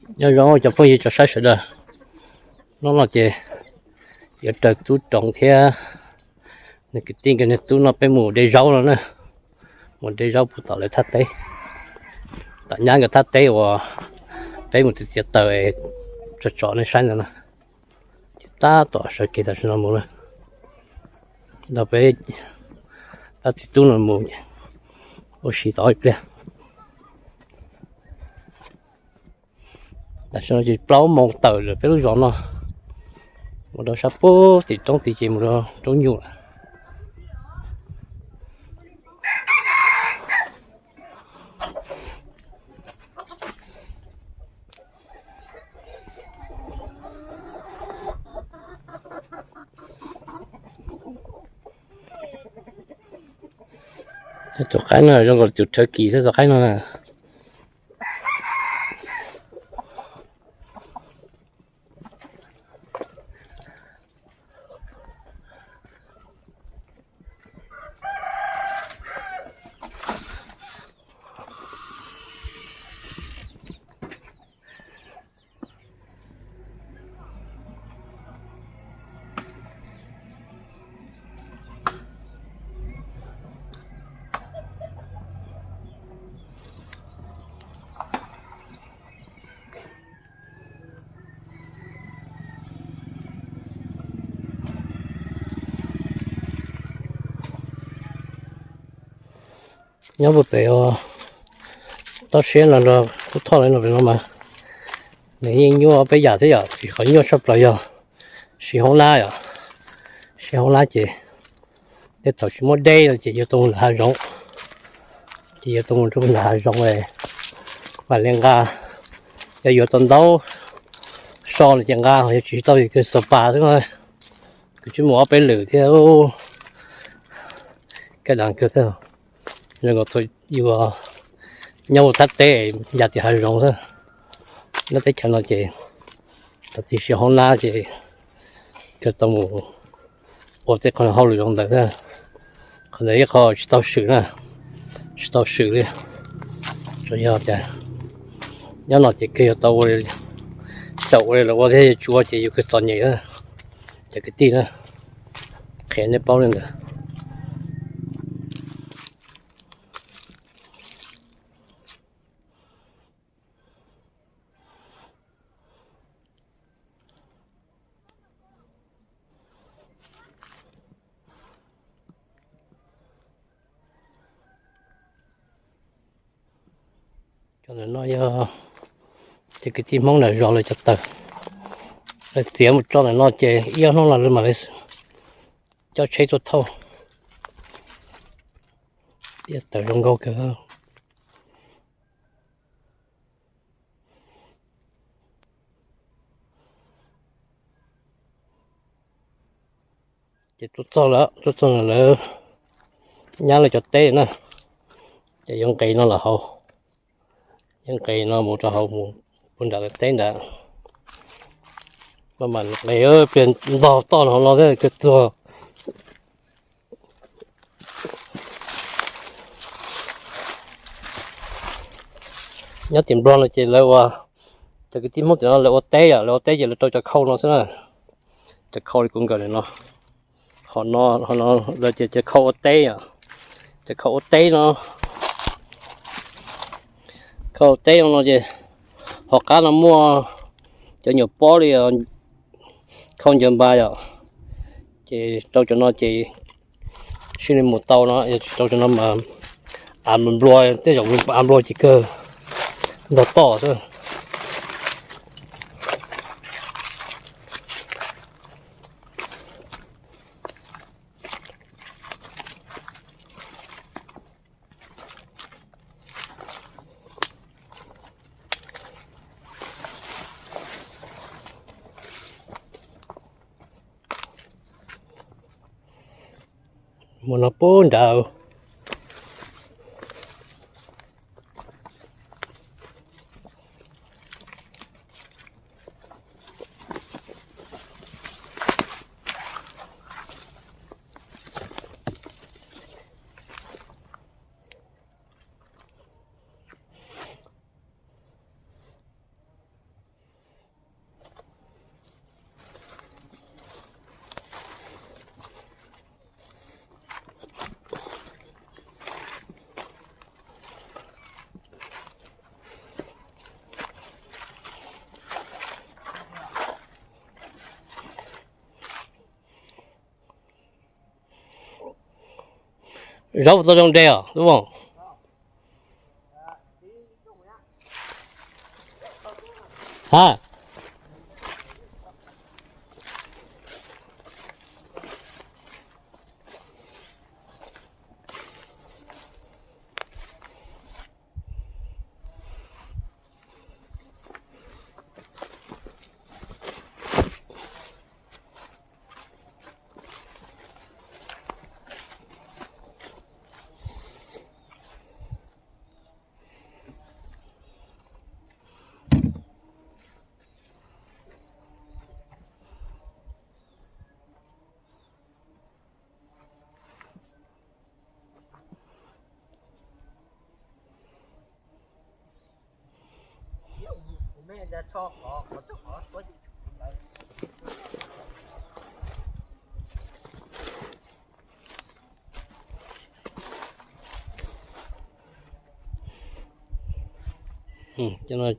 Nyob zoo cov phooj ywg cov saib sawv daws, hnub no ces yuav raws tub Roos thiab nws kwv tij nkawd niag tub no peb mus de zaub no na, mus de zaub puag tom lawv thaj teb, tom nyab nkawd thaj teb uas peb mus txiav taws tso tso nej saib ntawd na. Ces tab tom sawv kev tam sim no mus na, nrog peb dab txiv tub no mus ua si tau ib pliag. Tam sim no ces plaub moos tawm lawm peb lub zos no, mus rau sab puag tim roob tid ces mus rau roob nyuj lawm. Tus qaib no zoo nkaus tus rhawv kis xwb tus qaib no na. Nyob puag pem toj siab no, Tub Thoj lawv no pem no mas nws yeej nyuaj peb yam thiab yom, tsis qhov nyuaj tshaj plaws yog siv hoob nab yom, siv hoob nab ces tej thaum tsis muaj deb no ces yuav tau mus ntawm hav zoov, ces yuav tau mus rau ntawm hav zoov mam li nqa, yog yuav tau ntau so no ces nqa, yog tsis tau ces kawg xav pas xwb no. Kuv twb mus ob peb lwm thiab, kaj dam kawg thiab. Zoo nkaus thaum yus nyob ua thaj teb ya tim hav zoov xwb, nyob teb chaws no ces thaum tsis siv hoob nab ces kawg tau mus ua tej qho hauj lwm zoo ntawd xwb. Qhov ntawd ib qho tsis tau swm na, tsis tau swm li. Tsuas yog tias nyob no ces kawg yuav tau ua, tsis tau ua li lawv ua thiab, yuav tsis ua ces yus kawg txom nyem na, cov kwv tij na, qhia nej paub li ntawd. Cov ntawm no yog cov kwv tij Hmoob nram zos lawv cov taws, lawv txiav mus tso ntawm no ces ib ob hnub no lawv mam li coj tsheb tuaj thauj. Taws zoo nkauj kawg. Ces tuaj txog lawm, tuaj txog lawv nyab lawv cov teb na, ces yuav nqes no los hauv, yuav nqes no mus rau hauv mus puag nram lawv teb nrad. Maj mam nqes pliag ntog toj no hauv no thiab kawg tuag. Nyob tim Nplog no ces lawv ua, cov kwv tij Hmoob tim no lawv ua teb yom, lawv ua teb ces lawv rau cov khau no xwb na. Cov khau li kuv nkawm no, hom no, hom no lawv ces cov khau ua teb yom, cov khau ua teb no, khau ua teb no ces hauv qab no muaj cov nyuam pob li khau ncaws npas yom, ces rau cov no ces sib li mus tau no, yog tsis rau cov no mas av nplua, tej zaum av nplua ces kawg ntog toj xwb. Mus no puag nrad. Zaub tau zoo de os tub Voos? Ha.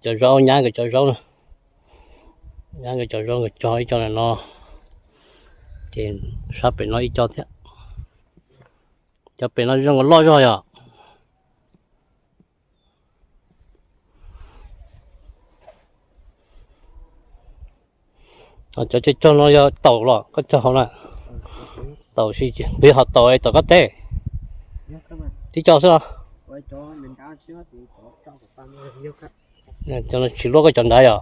Cov zaub, nyab nkawd cov zaub na. Nyab nkawd cov zaub nkawd cog ib co no, ces sab pem no ib co thiab. Cov pem no zoo loj zog yom. Cov cog cog no yog taum los koj cog hauv na? Taum, puas yog hom taum tom koj teb? Tib co xwb los? Cov no tsis luaj koj cov nrad yom?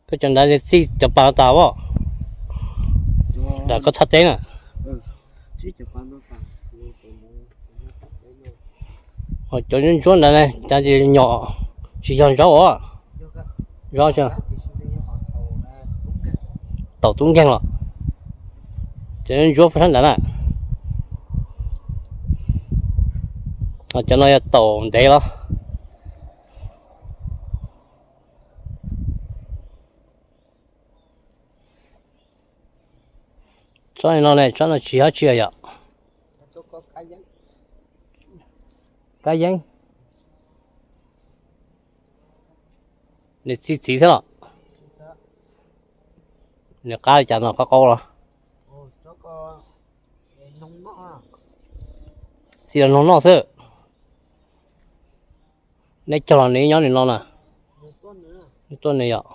Koj cov nrad txij cov pas no tas os, nram koj thaj teb na. Cov ntsuab ntsuab nrad ne, cas nyom tsis yog zaub os? Zaub, taum tub nkeeg los? Cov ntsuab sab nrad na. Cov no yog taum ntev los? Tsob no ne, tsob no tsis yog tsi yom? Kab yeeb. Nws txi txiv thiab los? Nws qab li cas no, qab qaub los? Txi los noog noj xwb. Neb cog los neb nyob nws no na? Nws tuaj nws yom.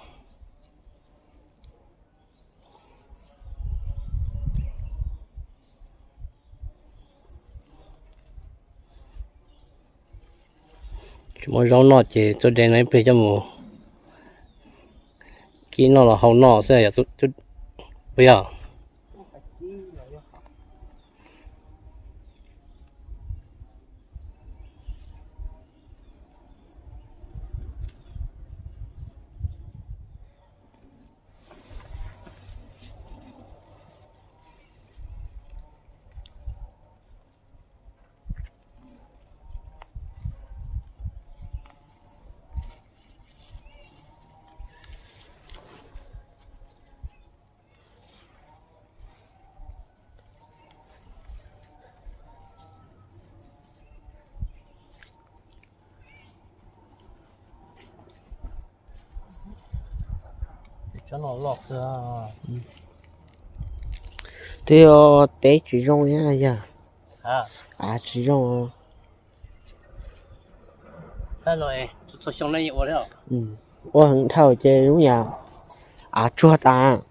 Tsis muaj zaub noj ces tuaj de no ib pliag coj mus kib noj los hau noj xwb yom, puas yog? Twb yog teb tsis zoo thiab yog? Av tsis zoo. Ua heev dhau ces lub yam av tsuag tas.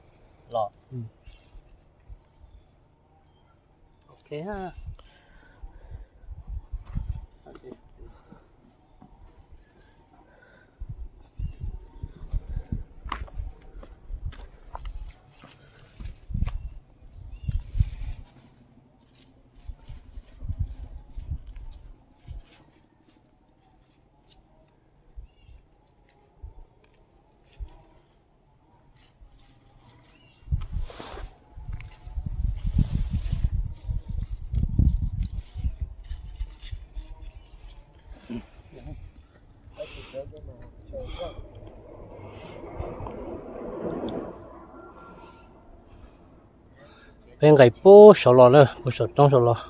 Peb nqes puag saud los na, puag saum roob saud los,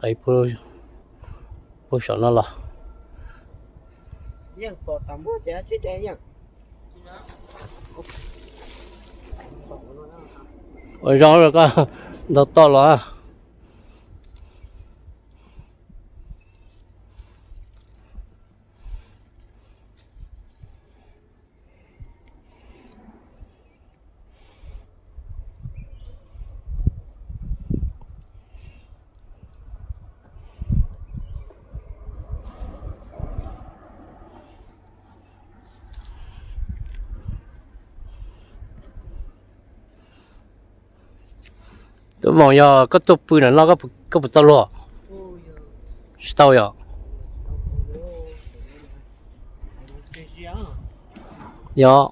nqes puag saum no los. Ua zoo koj ntaus toj los. Tub Voos, yog koj tuaj pw ntawm no koj puas tau luag? Tsis tau yom? Yog.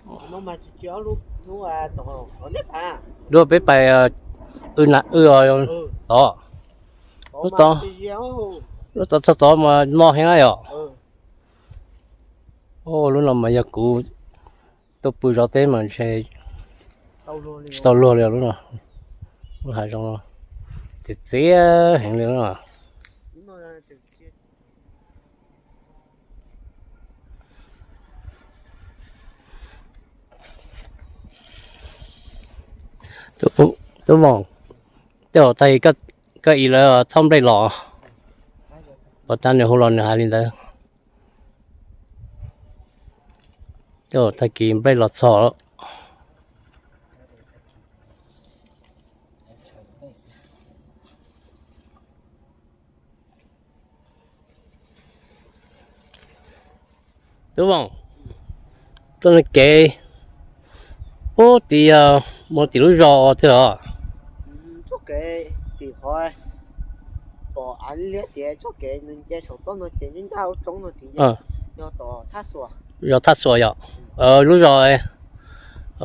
Dua peb pais, w na w tod, lub tod, lub tod txog tod mas no heev na yom. Lub no mas yog kuv tuaj pw zov teb mas ntshe tsis tau luag li lub no. Lub hav zoov no txias txias heev li lub no. Tub Voos, tej zaum tag kis koj ib lawv thauj nplej los, pos tas nws hu los nws hais li ntawd. Tej zaum tag kis nplej los txog. Tub Voos, tuaj no kev puag tim, mus tim lub zos twg os? Zos Thaj Xuas yom. Lub zos,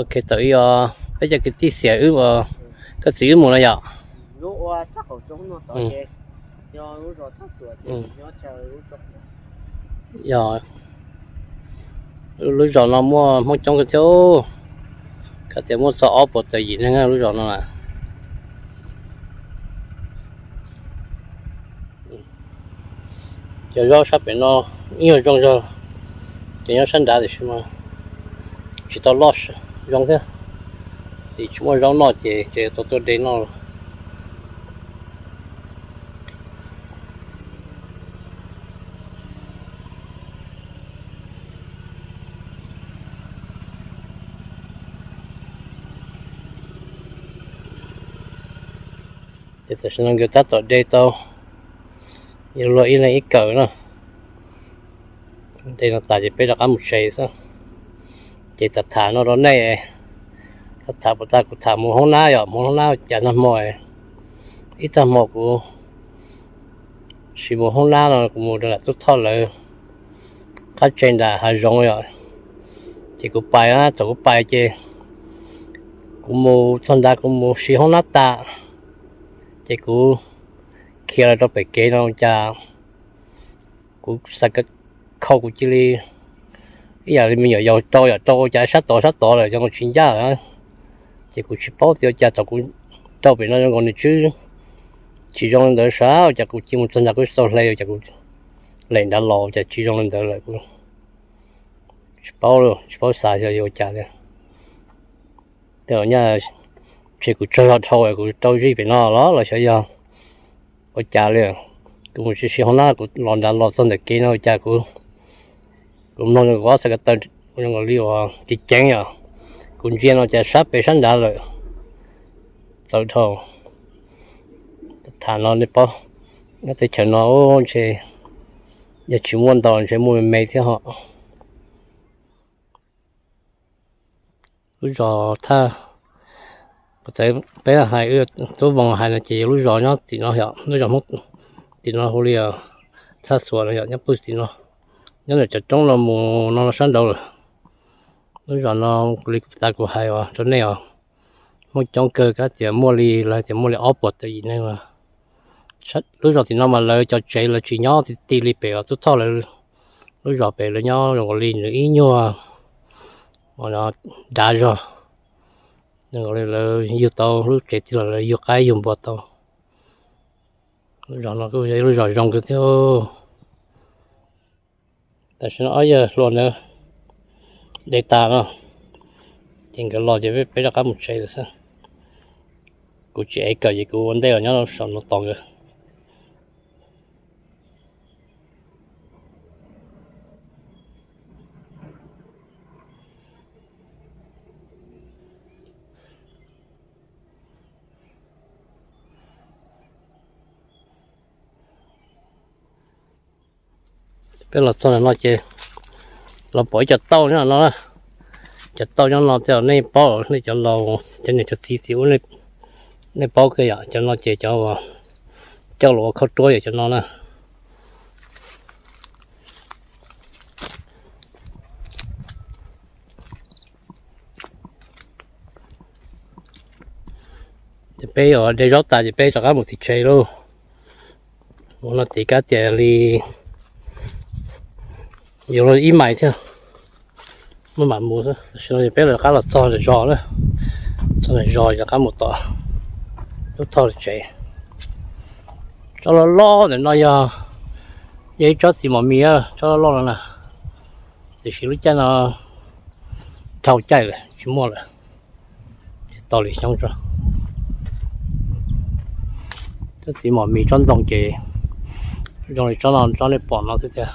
ok, thaum ub peb cov kwv tij xiam wb, koj txiv wb mus no yom. Yog, lub zos no muaj Hmoob coob kawg thiab, kav tias muaj txog ob puas tawm yim neeg lub zos no. Cov zaub sab pem no ib nyuag zoo zog, ces nyob sab nrad tiam sis mas tsis tau loj zoo thiab, ces tsis muaj zaub noj ces tseem yuav tau tuaj de noj. Ces tam sim no nkawd tab tom de tau, yuav luag ib leeg ib kawm na. De no tas ces peb rov qab mus tsev xwb. Ces tham tham no rau nej, tham tham puas tas kuv tham mus hoob nab yom, mus hoob nab cas nag hmo, ib tag hmo kuv sim mus hoob nab no kuv mus rau nram Tub Thoj lawv qab tsev nram hav zoov yom. Ces kuv pais, thaum kuv pais ces kuv mus txog ntawd kuv mus siv hoob nab tas, ces kuv khiav los rau pem kev no cas kuv xav khau kuv cia li ib yam li me nyuam yaus rau yam rau cas sab tod sab tod lawm zoo nkaus tsis ncaj lawm. Ces kuv tsis paub tias cas thaum kuv rau pem no zoo nkaus nws tsis, tsis zoo li ntawd sav, cas kuv cia mus txog nrad kuv tsis tau hle, cas kuv lem nrad los cas tsis zoo li ntawd lawm. Kuv tsis paub, tsis paub xav xyov yuav ua cas li. Tej zaum nyaj ntshe kuv tsaug zog dhau kuv rau zij pem no los los xyov yog ua cas li. Kuv mus siv siv hoob nab kuv los nrad los txog ntawm kev no cas kuv, kuv mloog kuv ob xav ko taw zoo nkaus li uas ceev ceev yom. Kuv ntsia no cas sab pem sab nrad lawm. Txawv dhau. Tham no nej paub, nyob teb chaws no ntshe yog tsis muaj ntau ntshe muaj me me thiab ho. Lub zos Thaj, txawm peb hais, Tub Voos hais no ces lub zos nyob tim no yom, lub zos Hmoob tim no hu li Thaj Xuas no yom, nyob pw tim no, nyob ntawm cov roob no mus no sab nraud lawm. Lub zos no li kuv tas kuv hais rau nej os, Hmoob coob kawg, kav tias muaj li, lawv tias muaj li ob puas tawm yim neeg. Lub zos tim no mas lawv cov tsev lawv tsis nyob ti ti li pem os, Tub Thoj lawv lub zos pem lawv nyob zoo nkaus li nws ib nyuag dav zog, zoo nkaus li lawv yug tau lub tsev tij los lawv yug qaib yug npua tau. Lub zos no kuj yog ib lub zos zoo kawg thiab. Tam sim no ob yawg hluas ntawd de tas no, ces nkawd los ces peb rov qab mus tsev lawm xwb. Kuv tsis ev kawm ces kuv ua ntej los nyob saum no tos nkawd. Peb los txog no ces los pom ib co tauj nyob no, cov tauj nyob no tej zaum nej paub, nej cov laus cov niam cov txiv tim ub nej Nej paub kiag yom, cov no ces cov uas coj los ua khaub ruab yog cov no na. Ces peb yuav de zaub tas ces peb rov qab mus tim tsev lauj. Mus no tim kab tias li yuav luag ib mais thiab, muaj mam mus xwb. Tam sim no peb rov qab los txog ntawm zos lawm, txog ntawm zos rov qab mus tom lub thoj tsev. Tsob loj loj ntawm no yog, yog ib tsob txiv mos mis, tsob loj loj no na. Tiam sis lub caij no dhau caij lawm tsis muaj lawm, ces tau lwm xyoo tso. Tsob txiv mos mis tsob ntoo ces zoo li tsob no, tsob nej pom no xwb tiag.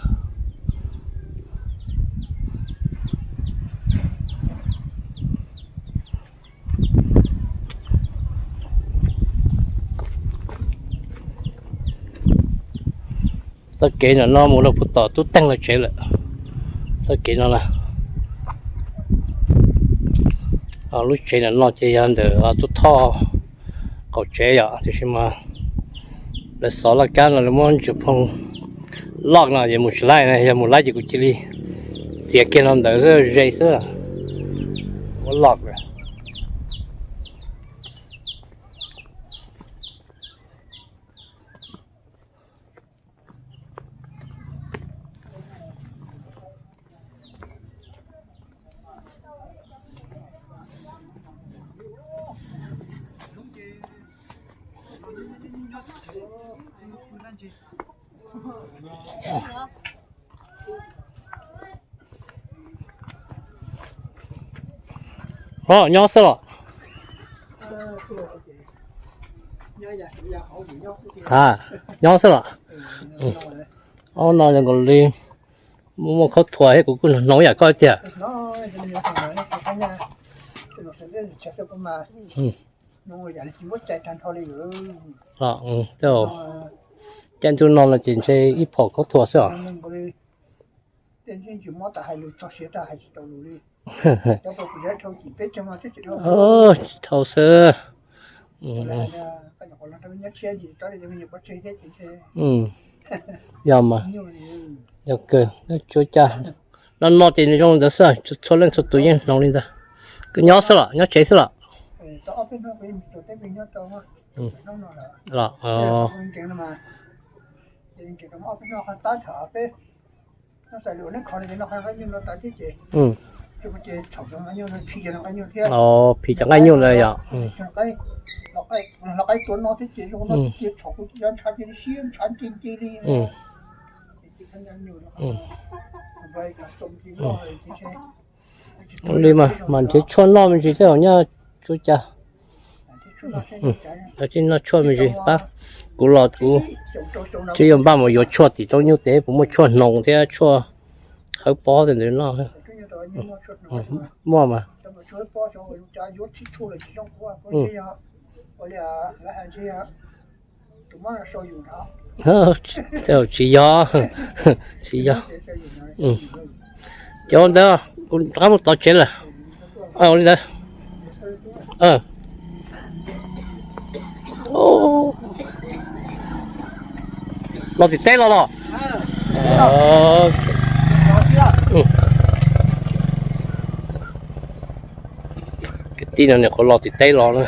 Txoj kev ntawm no mus rau puag tom tub teeg lawv tsev lawm. Txoj kev no na, lub tsev ntawm no ces yog ntawm tub thoj qaum tsev yom, tiam sis mas lawv xov laj kab no lawv muab ntsis phoo loj no ces mus tsis laij, yog mus laij ces kuv cia li txiav kiag no ntawd xwb ze xwb, muab loj lawm. Ho nyob xwb los? A, nyob xwb los? Ob no zoo nkaus li muaj muaj khaub thuas thiab, kuv kuj hnoos yam koj tiag. Caij ntuj no no ces ntshe ib phom khaub thuas xwb os. Tsis dhau xwb. Yog mas, yog kawg, cuab cag no no ces zoo ntawd xwb, txhua leej txhua tus yeej hnoos li ntawd. Koj nyob xwb los, nyob tsev xwb los? Phim cov nqaij nyuj ntawd yom. Li mas, mas nrhiav tshuaj noj me ntsis thiab os, nyob cuab cag. Noj tshuaj me ntsis pab, kuv los kuv twb yuav npaj mus yuav tshuaj tim roob nyuj teb puas muaj tshuaj hnoos thiab tshuaj hawb pob tej ntawd noj. Muaj mas. Tsis yog, tsis yog. Ces ua ntawd kuv rov qab mus tov tsev lawm. Ua li ntawd. Los tim teb los los? Kwv tij no nyuam qhuav los tim teb los na.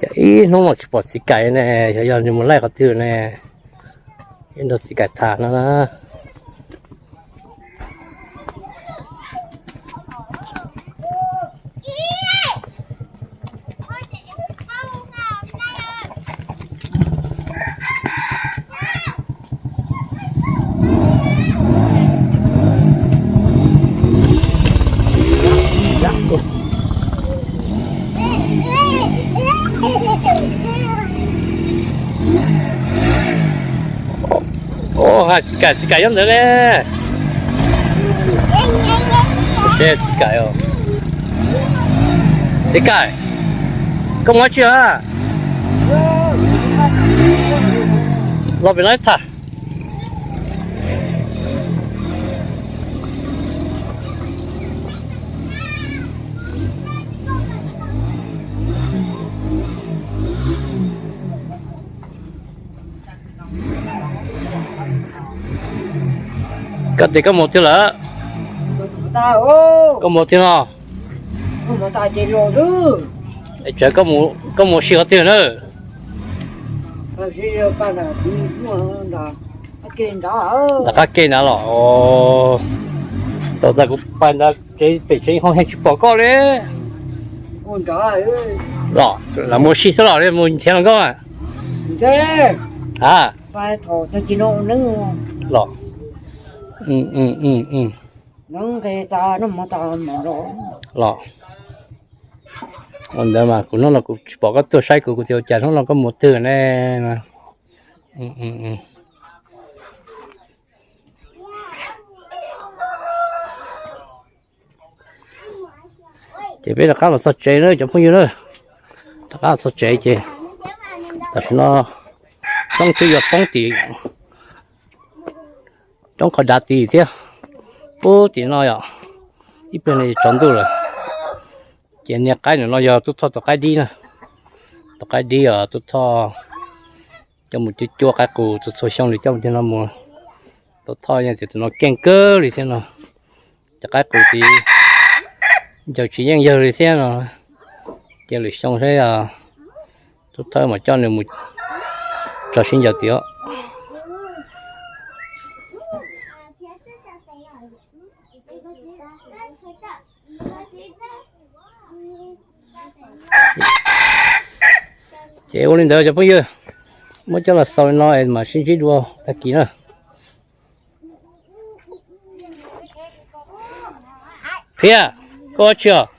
Cas ib hnub no tsis pom txiv Kaim ne, xyov yog nws mus laij qhov twg ne. Ib nrog txiv Kaim tham no na. Ua, txiv Kaim, txiv Kaim nyob ntawd ne. Txiv Kaim, txiv Kaim, koj mus dab tsi a? Los pem no ib tham. Koj tias koj mus twg lawm? Koj mus twg no? Tsev koj mus si qhov twg na? Nram qab ke nrad los? Tau tas kuv pais nrad tsev pem tsev ho yeej tsis pom koj li. Los lam mus si xwb los mus nrhiav hluas nkauj a? A, los. Los ua ntawd mas kuv hnub no kuv tsis pom koj tuaj saib kuv, kuv tias ua cas hnub no koj mus twg ne. Ces peb rov qab los txog tsev na cov phooj ywg na. Rov qab los txog tsev ces tam sim no roob twb yuav poob tim roob qhov dav tid thiab. Pub tim no yom, ib pliag no tsaus ntuj lawm. Ces niag qaib no yog Tub Thoj tus qaib dib na. Tus qaib dib os, Tub Thoj coj mus cuab cuab qaib qus txhua txhua xyoo li coj mus cog no mus. Tub Thoj yeej tias tus no keej kawg li thiab no. Cov qaib qus tid ncaws tsis yeej yawg li thiab no. Ces lwm xyoo saib Tub Thoj mam coj nws mus tso sib ncaws tid os. Ces ua li ntawd cov phooj ywg, muab coj los xaus li no es mam sib ntsib dua tag kis na. Phiab, koj ua tsi os?